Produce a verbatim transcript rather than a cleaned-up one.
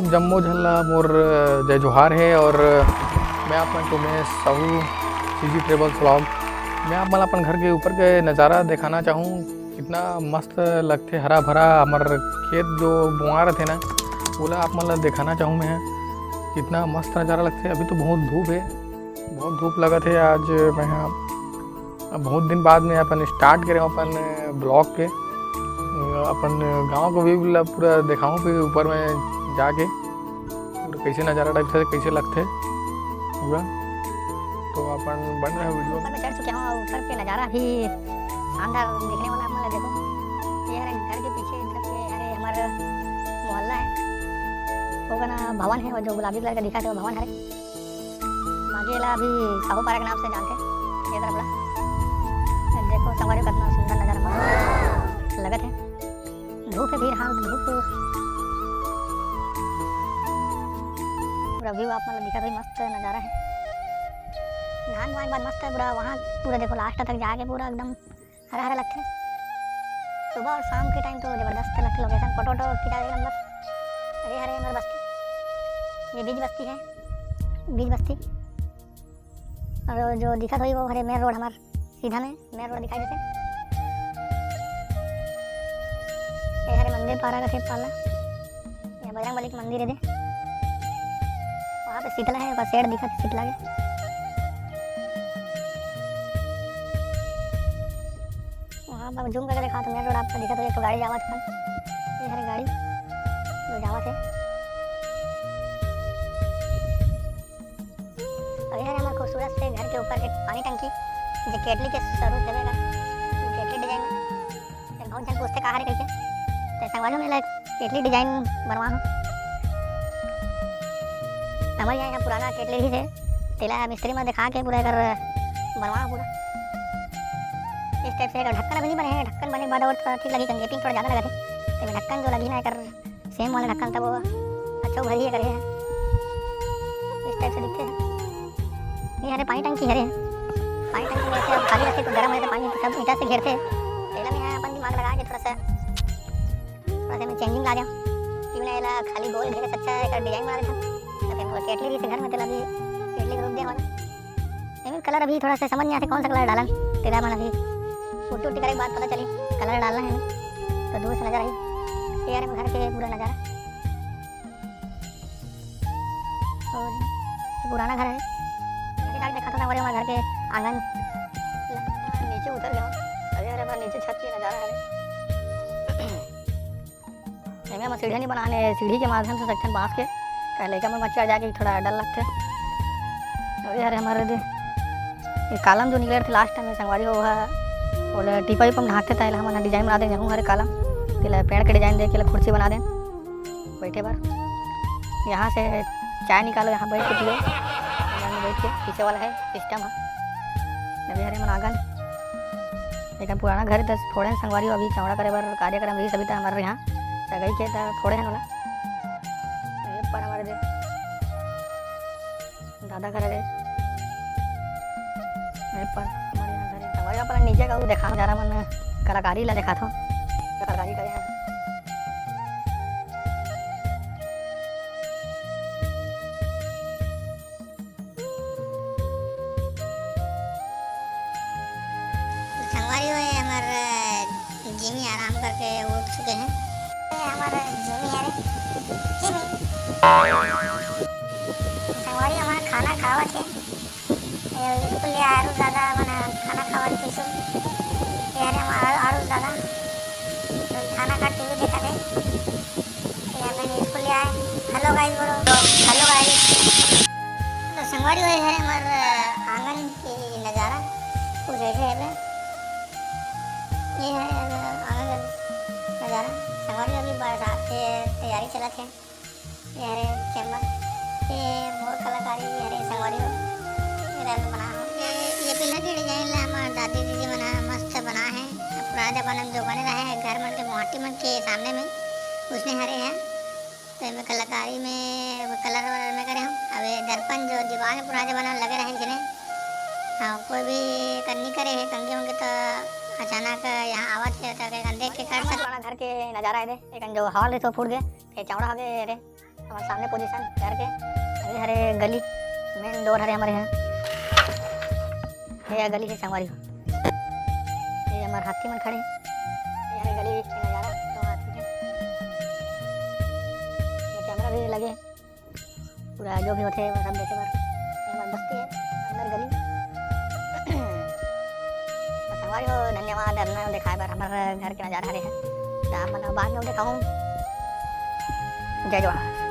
जम्मो झन ला मोर जय जोहार हे और मैं आप मन के Umesh Sahu, CG travels vlog. मैं आप मन ला अपन घर के ऊपर के नज़ारा दिखाना चाहूँ। कितना मस्त लगथे, हरा भरा हमर खेत जो बोआ रथे ना, ओला आप मन ला दिखाना चाहूँ मैं। कितना मस्त नज़ारा लगथे। अभी तो बहुत धूप हे, बहुत धूप लगत हे आज। मैं ह अब बहुत दिन बाद में अपन स्टार्ट करे हूँ अपन ब्लॉग के, अपन गांव को व्यू ला पूरा दिखाऊँ फिर ऊपर में जाके पूरा कैसे नज़ारा टाइप से कैसे लगथे पूरा। तो अपन बन रहे वीडियो। ऊपर में चढ़ चुके हूँ और ऊपर के नज़ारा भी शानदार देखने वाला आप मन ला देखो। ये हरे घर के पीछे तरफ के हरे हमर मोहल्ला है, वो कना भवन है, वो जो गुलाबी कलर का दिखा थे वो भवन हरे। बाकी एला अभी साहू पारा के नाम से जानथे ये तरफ ला। देखो संगवारी, कितना सुंदर नजारा मस्त लगत है। धूप है फिर, हाँ धूप। पूरा व्यू आप मतलब दिखा भाई, मस्त नजारा है। धान बुआई के बाद मस्त है पूरा, वहाँ पूरा देखो लास्ट तक जाके पूरा एकदम हरा हरा लगथे। सुबह और शाम के टाइम तो जबरदस्त लगथे लोकेशन, फोटो वोटो खिंचा एक नंबर। अरे हरे हमर बस्ती, ये बीज बस्ती है, बीज बस्ती। और जो दिखत होई वो हरे मेन रोड हमार, सीधा में मेन रोड दिखाई देथे। ये हरे मंदिर पारा का थे पाला। ये बजरंग बली के मंदिर है दे। वहाँ पे शीतला है, ओकर शेड दिखत हे शीतला के। वहाँ पर जूम करके दिखा तो मेन रोड आपको दिखत होई, एक ठो गाड़ी जावत हे। ये हरे गाड़ी जो जावत है। और ये हरे हमारे खूबसूरत से घर के ऊपर के पानी टंकी, जो केटली के स्वरूप देवे का, केटली डिजाइन में। तो बहुत जन पूछते का हरे कैसे, तो संगवारी में ला केटली डिजाइन बनवा हूँ। हमारे यहाँ, यहाँ पुराना केटली रहिस हे, तेला मिस्त्री में दिखा के पूरा एकर बनवा पूरा इस टाइप से। एकर ढक्कन अभी नहीं बने है, ढक्कन बने के बाद और थोड़ा ठीक लगी, क्योंकि थोड़ा ज़्यादा लगत है। तो ढक्कन जो लगी ना एकर सेम वाला ढक्कन था वो अच्छा उभरी है करे है, इस टाइप से दिखते हैं। ये हरे पानी टंकी हरे, पानी टंकी में ऐसे अब खाली रहते तो गर्म रहते, पानी सब ईंटा से घेरते। तेला में यहाँ अपन दिमाग लगा के थोड़ा सा, थोड़ा सा मैं चेंजिंग ला जाऊँ कि मैं एला खाली गोल घेरे से अच्छा है, एकर डिजाइन बना देता। तो फिर वो केटली रहिस घर में, तेला भी केटली के रूप दे वाला। एमे कलर अभी थोड़ा सा समझ नहीं आते कौन सा कलर डालन, तेला मन अभी पुट्टी उट्टी करे के बाद पता चली कलर डालना है। तो दूर से नजर आई ये हरे घर के पूरा नजारा। और ये पुराना घर है, ये साइड देखा था हमारे घर के आंगन। नीचे उतर गया हूँ, अरे अरे हमारे नीचे छत के नजारा है। एमे हमन सीढ़िया नहीं बनाने, सीढ़ी के माध्यम से सकथन बांस के, काहे लइका मन बच्चा जाके थोड़ा डर लगथे। अरे यार, हमारे दे, ये कॉलम जो निकले थे लास्ट टाइम में संगवारी हो, ओला टीपा वीपा में ढांकते थे, हमन डिजाइन बना दे, हमारे कॉलम, तेला पेड़ के डिजाइन दे के कुर्सी बना दे बैठे बर। यहाँ से चाय निकालो, यहाँ बैठ के पियो, यहाँ में बैठ के पीछे वाला है सिस्टम है। अभी हरे मन आंगन, लेकिन पुराना घर तो फोड़े हैं संगवारी हो, अभी चौड़ा करे बर कार्यक्रम रही सभी तो हमारे यहाँ सगाई के तो फोड़े हैं वाला। ये पर हमारे दे दादा घर है, ये पर हमारे यहाँ घर है। संगवारी अपन नीचे का वो देखा जरा मन कलाकारी ला देखा था, कलाकारी करे हैं। संगवारी हो, ये हमर, अ, जिमी आराम करके उठ चुके हैं। ये हमर जिमी हरे, जिमी। संगवारी हमर खाना खावत हे। ये बिल्कुल ये आरुष दादा मन खाना खावत हे। ये हरे हमर आरुष दादा। खाना खा टीवी देखत हे। ये अपन स्कूल ले आए। Hello guys बोलो। Hello guys। तो संगवारी हो, ये हरे हमर आंगन के नजारा कुछ ऐसे है। ये है आंगन का नजारा। संगवारी अभी बरसात के तैयारी चलत है। ये हरे चेम्बर, ये मोर कलाकारी, ये हरे संगवारी हो। ये रंग बना हो। ये, ये पिल्ला के डिजाइन ला हमर दादी दीदी मन ह मस्त बना है। पुराना जमाना में जो बने रहे हैं घर मन के, मोहाटी मन के सामने में, उसने हरे है। तो एमे कलाकारी में कलर वलर में करे हूँ। अब ये दर्पण जो दीवार में पुराना जमाना में लगे रहे जिन्हें, हाँ, कोई भी कर नहीं करे है, कंगे होंगे तो अचानक यहाँ आवत है तो कहीं देख के कर सकते। पुराना घर के नजारा है दे, एक जो हॉल है तो फूट गए, फिर चौड़ा हो गए रे। हमर सामने पोजीशन करके, अभी हरे गली, मेन डोर हरे हमर यहाँ। ये गली है संगवारी हो, ये हमर हाथी मन खड़े हैं। ये हरे गली के नज़ारा, तो हाथी के ये कैमरा भी लगे, पूरा जो भी होते वो सब देखे बर। ये हमर बस्ती है, अंदर गली। तो संगवारी हो, धन्यवाद अतना दिखाए बर, हमर घर के नज़ारा हरे है। तो आप मन ला बाद में दिखाऊँ। जय जोहार।